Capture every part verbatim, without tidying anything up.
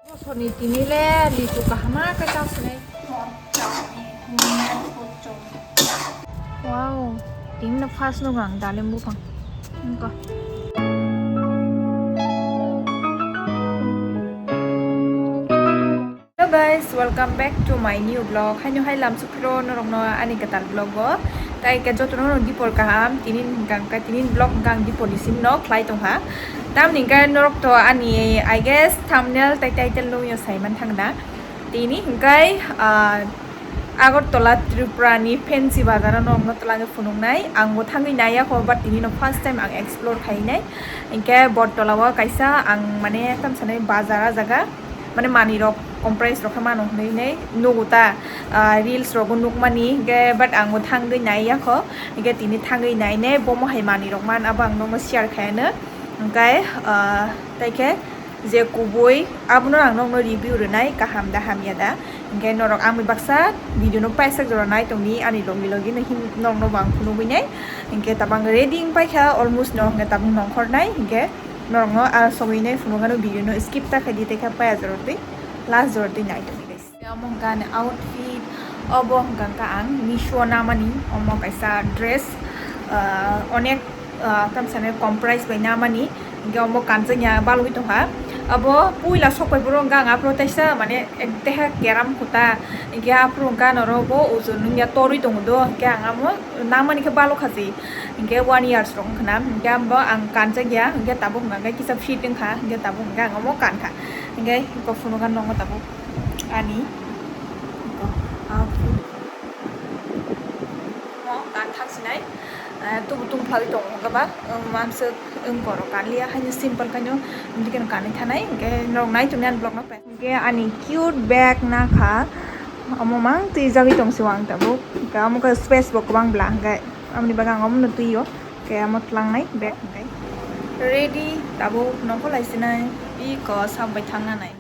Bosor ni tini le lichu kaham khe chak sinai. Wow, tini no first nugo ang dalem buphang. Wngkha. Hello guys, welcome back to my new vlog. Haino hai lamsuk phiro norokno ani kwtal vlog o. Tai ke jotono no dipor kaham, tini hwnkha khe tini vlog hwnkha ang dipor ni simi no khlai tongkha. Tamni hwnkhe norok to ani, I guess, thumbnail tai title nugwi sai man thangna. Tini hwnkhe, ah, Agartala Tripura ni Fancy Bazar o norokno twlangwi phunuknai. Ang bo thangwi naiya kho, but tini no first time ang explore khainai. Hwnkhe Bortola o kaisa ang mane tamsanai bazar, ah jaga mane manwi rok comprise rok khe mano hinwi hinwi nugo ta, ah, reels rogo nukmani, hwnkhe but ang bo thangwi naiya kho, hwnkhe tini thangwi nainai bomo hai manwi rok man abo ang nono share khaiyano, hwnkhe, ah, tai khe je kubui abono ang nokno review rwnai kaham da hamya da, hwnkhe norok ang bai baksa video no paisa jora nai tongdi ani logi logi no hin nokno bo ang phunugwi nai, hwnkhe tabang ready wng paikha almost no hwnkhe tabang nongkhor nai, hwnkhe norokno ah sogwi nai phunukgano video no skip ta khaidi tei kha paya jora twi last jora twi nai tongdi guys. Omo hwnkha ani outfit, obo hwnkha kha ang Meesho namani, omo kaisa dress, ah, onek, ah, tamsani comprise bai namani, hwnkhe omo kanjakya balwi tongkha. Abo puila sokphai phuru hwnkha ang aphuru teisa mane ekdeha keram khuta, hwnkhe aphuru hwnkha norok bo ojon wngya torwi tongo do, hwnkhe ang amo namani khe balokha se, hwnkhe one years rok wngkha na, hwnkhe abo ang kanjakya, hwnkhe tabuk hwnkha khe kisa fit wngkha, hwnkhe tabuk hwnkha ang omo kankha, hwnkhe eko phunukha nokno tabuk. Ani. Ah, mo kan thak sinai. Ah, tubu tung phalwi tongo hwnkhe ba, um, mamswk wng koro kanliya, haino simple kaino, hwnkhe kanwi thanai, hwnkhe norok nai tongni ani vlog no. Hwnkhe ani cute bag nakha, omo mang twijagwi tongsi ang tabuk, hwnkhe omo khe space bo kwbang bla, hwnkhe amoni bagwi ang omono twio, hwnkhe omo tlangnai bag hwnkhe. Ready, tabuk nokho lai sinai, iko sambai thangna nai.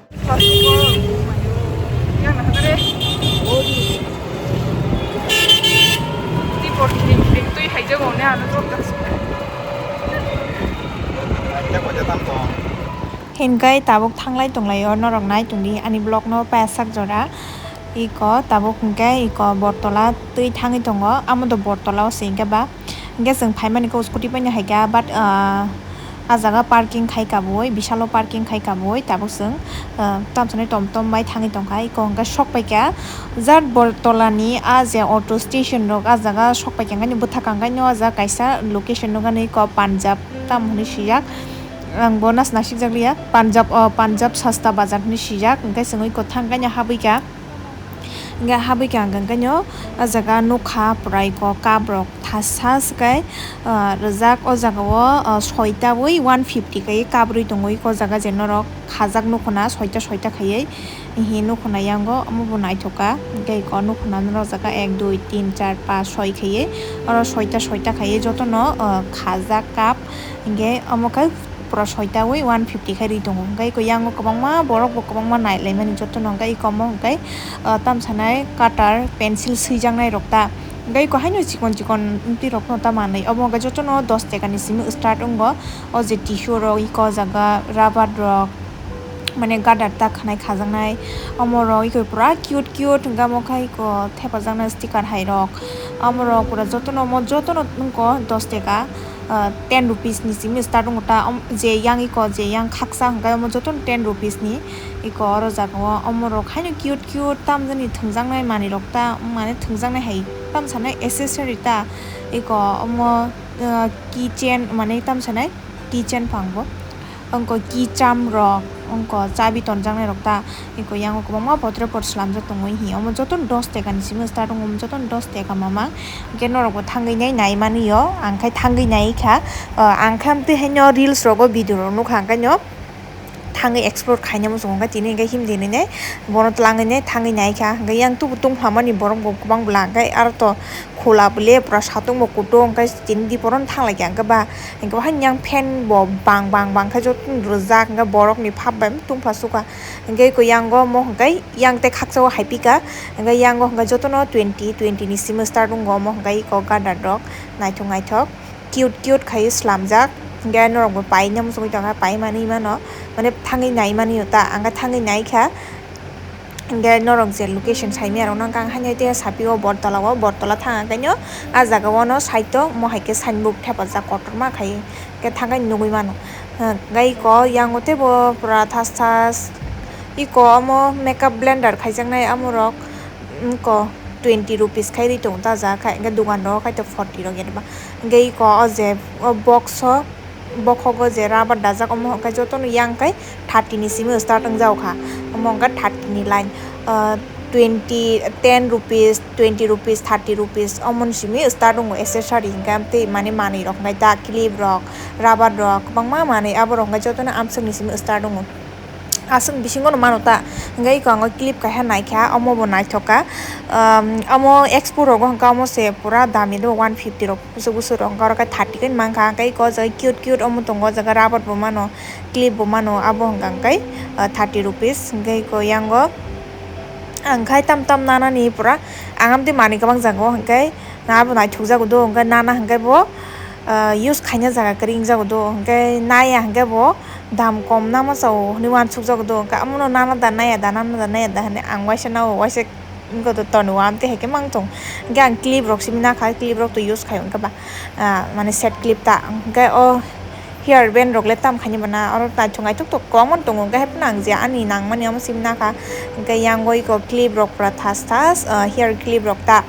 Hingkai tabuk thanglai tonglaio, norok nai tongdi ani vlog no payasak jora. Iko tabuk hingke iko Bortola twi thangwi tongo, amo do Bortola o se hingke ba. Hingke chwng phaimani khe scooty bai no hai kha, but, ah, ah jaga parking khai kabui, bisalo parking khai kabui, tabuk chwng, ah, tamsani tom tom bai thangwi tongkha. Eko hingke sok pai kha, jat Bortola ni ah je auto station rok ah jaga sok pai kha, hingke bwthakang khe no ah jaga kaisa location nukha, nui ko Punjab tam hinui swijak. Ang bo nas naisik jak liya, Punjab, oh, Punjab Sasta Bazar hinui swijak, hingke chwng eko thang khe no habwi kha. Hingke habwi kha hingke no, o jaga nukha pura iko cup rok thasa se kai, ah, rijak. O jaga o, ah, soita wi one fifty kai cup rwi tongo iko jaga je norok khajak nukhuna soita soita khaiwi. Hi nukhuna yango omo bo naithok kha, hingke iko nukhuna norok jaga ek, dui, tin, char, pas, soi khaiwi. Oro soita soita khaiwi jotono, ah, khajak cup, hingke omo khe pura soita wi one fifty khai rwi tongo. Hingke iko yango kwbangma borok bo kwbangma nai laimani jotono, hingke iko omo hingke, ah, tamsanai cutter, pencil swijaknai rok ta. Hingke iko haino chikon chikon mtwi rokno ta manwi. Obo hingke jotono dos tekani simi start wngo. O je tissue rok, iko o jaga rubber rok, mane gadar ta khanai khajaknai. Omo rok iko pura cute cute, hingke omo khe iko thepajaknai sticker hai rok. Omo rok pura jotono, omo jotono wngkha dos teka. Ah, ten rupees ni simi start wngo ta, om, je yang iko, je yang khaksa hingke omo jotono ten rupees ni, iko oro jaga o omo rok haino cute cute tamjani thwngjaknai manwi rok ta, mane thwngjaknai hai tamsanai accessory ta, iko omo, ah, keychain mane tamsanai keychain pang bo, wngkha keycham rok, wngkha chabi tonjaknai rok ta. Eko yango kwbangma potre pot slamjak tongo, hi omo jotono dos tekani simi start wngo, omo jotono dos teka mama. Hingke norok bo thangwi nai nai mani o, ang khai thangwi nai kha, o, ang kha amtwi haino reels rogo video rok nukha, ang khaino thangwi explore khaina muchungo, hingke tini hingke himdi nini bono twlangwi nai thangwi nai kha, hingke yang tubu tungphla mani borok bo kwbang bwla, hingke aro to khula bole pura satung bo kutung, hingke tini di bono thang lai kha, hingke ba. Hingke bo haino yang fan bo bang bang bang khe joto rwjak, hingke borok ni phap bai tungphla sukha. Hingke eko yango omo hingke yang tei khaksa o hai pika. Hingke yango hingke jotono twenty, twenty ni simi start wngo omo hingke eko gadar rok naithok naithok cute cute khai slamjak. Hingke norok bo pai no muchungui tongkha, pai mani mano, mane thangwi nai mani ta, ang khe thangwi nai kha. Hingke norok je location sai maya rok no, ang haino tei sapi o Bortola o, Bortola thang ang kaino, ah jaga o no side o mo hai khe signboard thepajak kotorma khai khe thang khe nugui mano. Hingke iko yang o tei bo pura thas thas, iko omo makeup blender khaijaknai amorok, iko twenty rupees khai ri tongo ta jaga khai, hingke dogan rogo khai to forty rok ya ba. Hingke iko o je o box o, bokhogo je rubber dajak, omo hwnkhe jotono yang khe thirty ni simi start wngjago kha. Omo hwnkhe thirty ni line, ah, twenty, ten rupees, twenty rupees, thirty rupees, omoni simi start wngo accessory hwnkhe, tei mani manwi rok hwnkhe da clip rok, rubber rok, kwbangma manwi aborok hwnkhe jotono amswkni simi start wngo. Aswk bisingo no mano ta, hwnkhe iko ang o clip kaisa naikha, omo bo naithok kha. Um, omo expo rogo hwnkhe omo se pura dami do, one fifty rok. Kusu kusu rok hwnkhe oro khe thirty khe mankha, hwnkhe iko o jaga cute cute omo tongo, o jaga rubber bo mano, clip bo mano, abo hwnkha hwnkhe, ah, thirty rupees. Hwnkhe iko yango ang khai tam tam nanani pura, ang amtwi manwi kwbang jaga o hwnkhe abo naithokjago do, hwnkhe nana hwnkhe bo, ah, use khaina jaga kwrwi wngjago do, hwnkhe naya hwnkhe bo dam kom nangma sao hwnwi uansukjago do, hwnkhe amono nana da naya da, nana da naya da hwnwi ang waisa nao waisa. Wngkha to tonwi o amtwi hai khe mang tong. Hwnkhe ang clip rok simi nakha, clip rok to use khai wngkha ba, ah, mane set clip ta. Hwnkhe o hair band rok le tam khaini bana, oro naithok naithok to kwbangma tongo, hwnkhe haiphano ang je ani nangmani omo simi nakha. Hwnkhe yang o iko clip rok pura thas thas, ah, hair clip rok ta.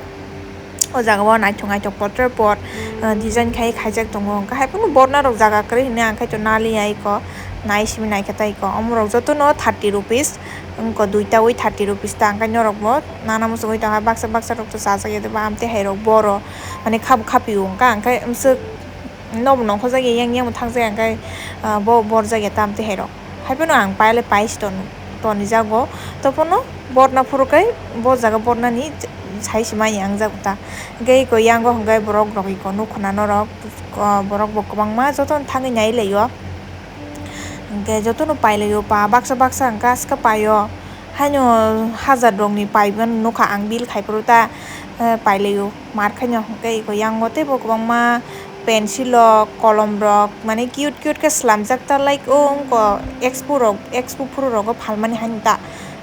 O jaga o naithok naithok potor pot, ah, design khai khaijak tongo. Hwnkhe haiphano borna rok jaga kwrwi hwnwi ang khe to naliya iko, nai simi naikhe ta iko. Omorok jotono thirty rupees. Wngkha duita ui thirty rupees ta, hwnkhe norok bo nana muchungui tongkha, baksa baksa rok to chajak ya, amtwi hai rok boro mane khabo khapio wngkha, hwnkhe amswk nobo nongkhorjak ya, yang yang bo thangjak ya, hwnkhe, ah, bo borjak ya ta amtwi hai rok. Haiphano ang paile pais ton-, tonijago, tophano borna phuru khe bo jaga bornani sai se manya wngjago ta. Hwnkhe iko yango hwnkhe borok rok iko nukho na norok, ah, borok bo kwbangma jotono thangwi nai laio. Hwnkhe jotono pailaio, pa baksa baksa hwnkhe aska paio. Haino hajar rokni paimani nukha ang bill khaiphuru ta, eh, pailaio mar khaino. Hwnkhe iko yango teibo kwbangma pencil rok, kolom rok, mane cute cute khe swlamjak ta, like o wngkha expo rok, expo phuru rogo phalmani haino ta.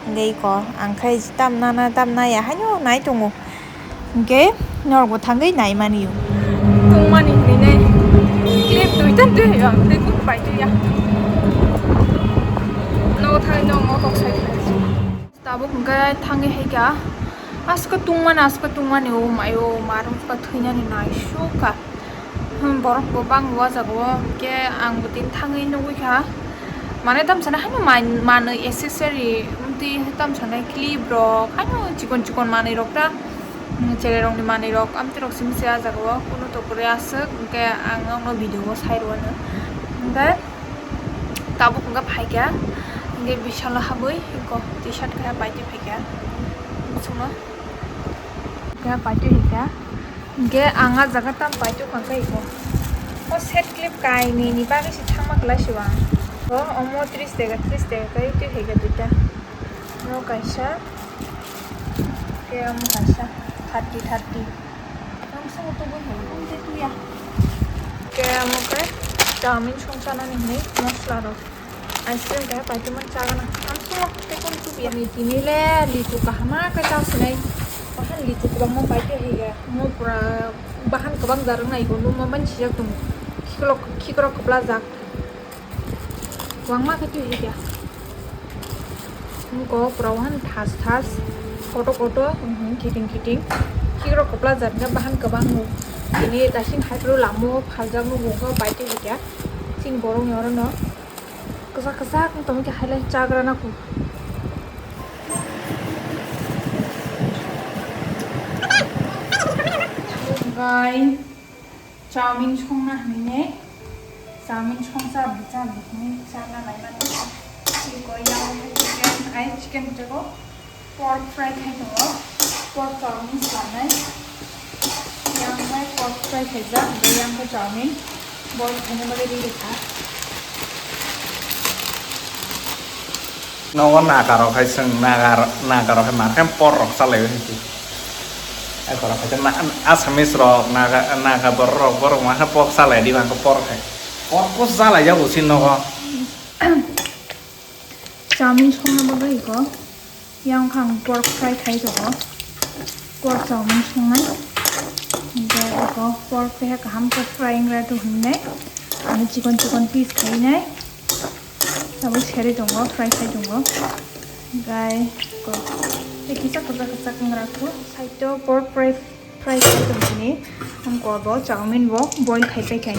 Hwnkhe iko ang khe tam nana tam naya haino nai tongo. Hwnkhe norokbo thangwi nai mani o. Tongmani hinwi nai clip duita twi hai ang tei kok bai twi ya. Nogo thangwi nogo motok sai khe. Tabuk hwnkhe thangwi hai kha. Aska tongmani, aska tongmani o mai o marwk kha thwinani naisuk kha. Hmm, borok bo bang o jaga o, hwnkhe ang bo tini thangwi nugwi kha. Mane tamsani haino man-, manwi accessory, tei tamsani clip rok, haino chikon chikon manwi rok ta, hmm, cherai rokni manwi rok, amtwi rok simi se ah jaga o, kunu to kwrwi aswk, hwnkhe ang nokno video o sai rw ano. Hwnkhe tabuk hwnkhe phaikha, hwnkhe bisalo habwi, hwnkhe T-shirt khe paitwi phaikha, bisingno khe paitwi hwnkha. Hingke ang ah jaga tam paitwk kha khe iko. O set clip kainwi ni bagwi se thangma kwlai se o ang. O, omo tris taka, tris taka khe twi hai khe duita. Omo kaisa, tei omo kaisa, thirty, thirty. Omo swngo tubui hai, omo tei twi ya. Tei omo khe chowmin song chanani hinwi mosla rok. Ice cream keha paitwmani chagana. Ang swngo tei kono tubuya. Ni tini le lichu kahama khe chao sinai. Bahan lichu kwbangma paitwi hai ya. Mo pura bahan kwbang jar wngnai bo nukma mani sijak tongo. Khikrok, khikrok kwplajak. Kwbangma khe twi hai ya. Nukgo pura wahan thas thas. Koto koto, mhm, kiting kiting. Khikrok kwplajak khe bahan kwbang nuk. Tini daising hai phuru lama o phaljak nukgo khe paitwi hai ya. Chini borok ni oro no. Kwchak kwchak wng tongwi khe hai lai chagra na kung. Bai chowmin songna hinwi ne, chowmin songsa bwsa hinwi chana naimani. Tei koi yago hai chicken, ai chicken jago. Pork fry khai tongo, pork chowmin sanai. Yang khai pork fry khaijak, hingke yang khai chowmin boil khaina bagwi ready kha. Nogo naga rok hai chwng naga, naga rok hai ma khe pork rok chalai o hai khe. Eko rok hai khe na-, Assamese rok, naga, naga borok rok, borok ma khe pork chalai di, ma khe pork hai. Orko jalai jago sin nogo. Chowmin songna bagwi iko. Yang khang pork fry khai tongo. Pork chowmin songnai. Hingke iko pork teha kaham khe fry wngrai tu hinne. Ani chikon chikon piece khainai. Tabuk seri tongo, fry khai tongo. Gai ko. Tei kisa kwchak kwchak wngrak tu. Side o pork fry, fry khai tong sini. Ang ko bo chowmin bo boil khai pai khai.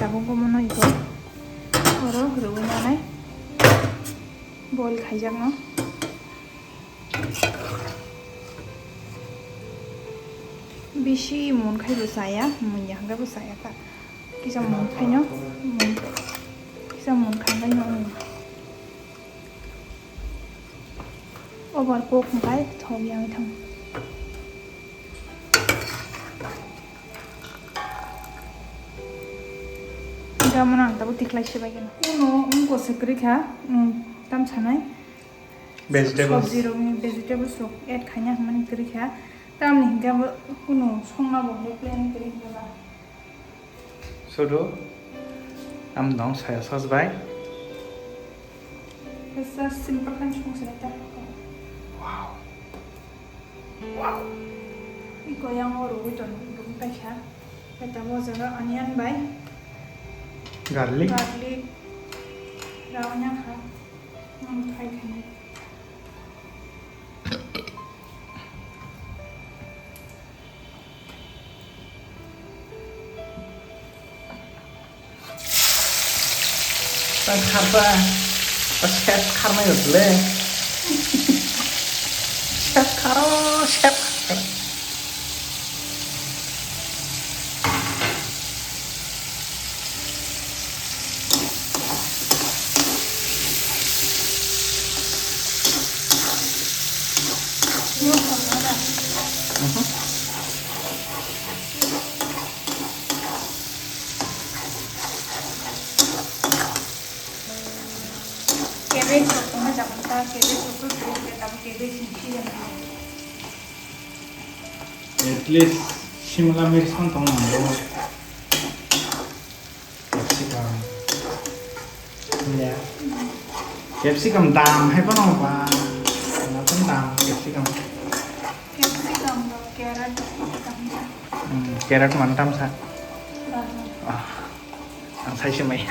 Tabuk bo mono iko. Oro rwi nanai. Boil khaijak no. Bisi mun khai bo chaya, mun ya hwnkhe bo chaya ta. Kisa mun khai no, mun, kisa mun khai no. Over cook hwnkhe thok yang thang. Gamon ang tabuk tiklai se bai gano. Uno, um, ko se kwrwi kha, um, tam sanai. Vegetables. Sabji rok ni vegetables rok add khaina hwnmani kwrwi kha. Tamni hwnkhe bo kunu songna bo hwnkhe plan kwrwi hwnkhe ba. Sudu, tam dong soya sauce bai. Just simple khan song se ta. Wow. Wow. Iko yang o rwi ton rwi paikha. Eta bo jaga onion bai. Garlic. Garlic. Rau nya kha. Ang khai khai. Tang kharpa, chef kharmai rok le. Chef kharo, chef kharo. Cabbage rok tongma jaga ta, cabbage rok khe khe tamo cabbage ni season. At least Shimla mirch phan tong nango. Capsicum. Ya. Capsicum dam hai phano ba. Napan dam capsicum. Capsicum rok, carrot rok, capsicum ya. Hmm, carrot man tam sa. Bahan. Ah. Ang sai se mai.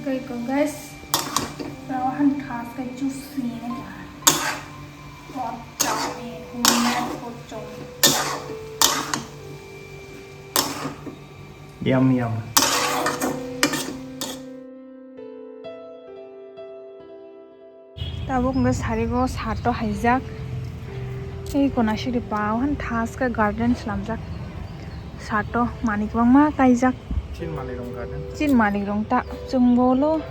Gai ko, guys. Rao han khas kai juicy ne ba. Pork chowmin, homemade pork chowmin. Yum, yum. Tabuk hwnkhe sarigo sato haijak. Tei konasiri pao han thaska garden slamjak. Sato manwi kwbangma kaijak. Chin malik rong garden. Chin malik rong ta chwng bolo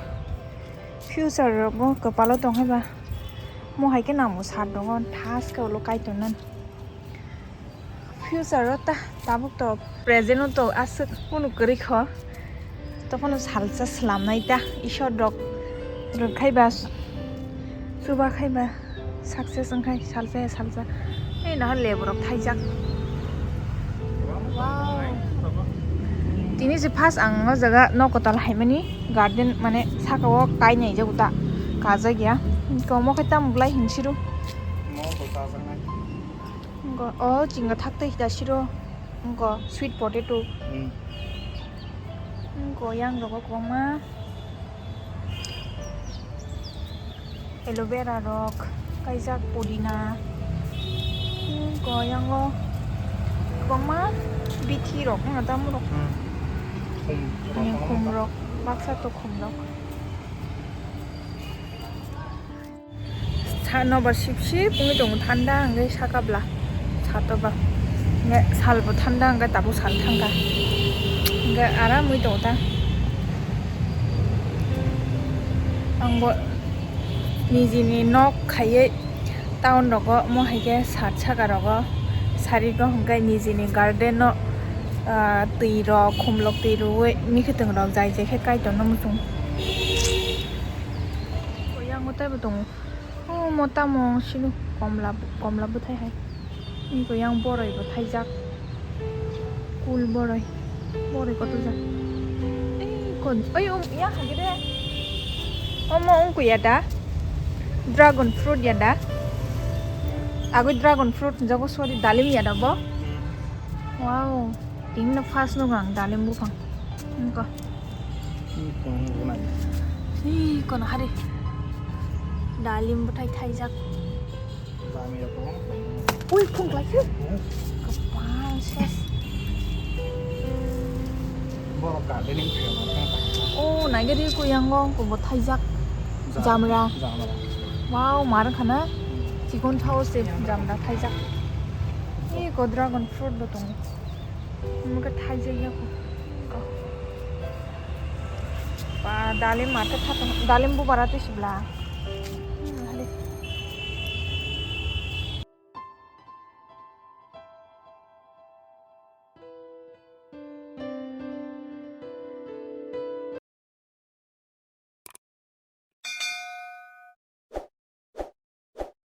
future rogo kwpalo tong hai ba. Mo hai khe namo sat tongo thaska ulo kai tongnan. Future o ta tabuk to present o to aswk kunu kwrwi kho. Tophano salsa slamnai ta isor rok rwkhai ba chuba khai ba success wngkhai salsa ya salsa. Ei naha lebu rok thaijak. Wow. Tini se first ang o jaga nok kwtal haimani garden mane saka o kainai jago ta kajak ya. Komo khe tamo belai hinsiro. Ngo, o chinga thak tei hita siro. Ngo, sweet potato. Hmm. Ngo, yang rogo kwbangma. Aloe vera rok, kaijak pudina. Ngo, yango kwbangma bithi rok, wngna tamo rok. Hmm. Khum rok. Ani khum rok, baksa to khum rok. Sa nobar sip sip wngwi tongo thanda hwnkhe saka bwla sato ba hwnkhe salbo thanda hwnkhe tabuk sal thangkha hwnkhe aram wngwi tongo ta. Angbo nijini nok khaiwi town rogo omo hai khe sat saka rogo sari go hwnkhe nijini garden no, ah, twi rok khumlok twi rwui mikhutung rok jai jai khe kaitor no muchung. Yang taibo tongo. Oh, mo tamo sino komla, komla bwthai hai. Niko yang boroi bo thaijak. Kul boroi. Boroi koto jak. Ei, kon, oi, um, ya hagi de. Omo ungku ya da. Dragon fruit ya da. Agoi dragon fruit jago, sorry, dalim ya da bo. Wow. Tini no first no gang dalim buphang. Niko. Ih, kono hari. Dalim bwthai thaijak. Ui, phung klai khe. Kapal ses. Borok gardening khayo. Oh, naigari ko yango ko bo thaijak. Jamra. Jamra. Wow, mar khana. Chikon thao se jamra thaijak. Ih, ko dragon fruit bo tongo. Mungke thaijak ya ko. Ba, dalim mata thata, dalim bu bara twi sibla.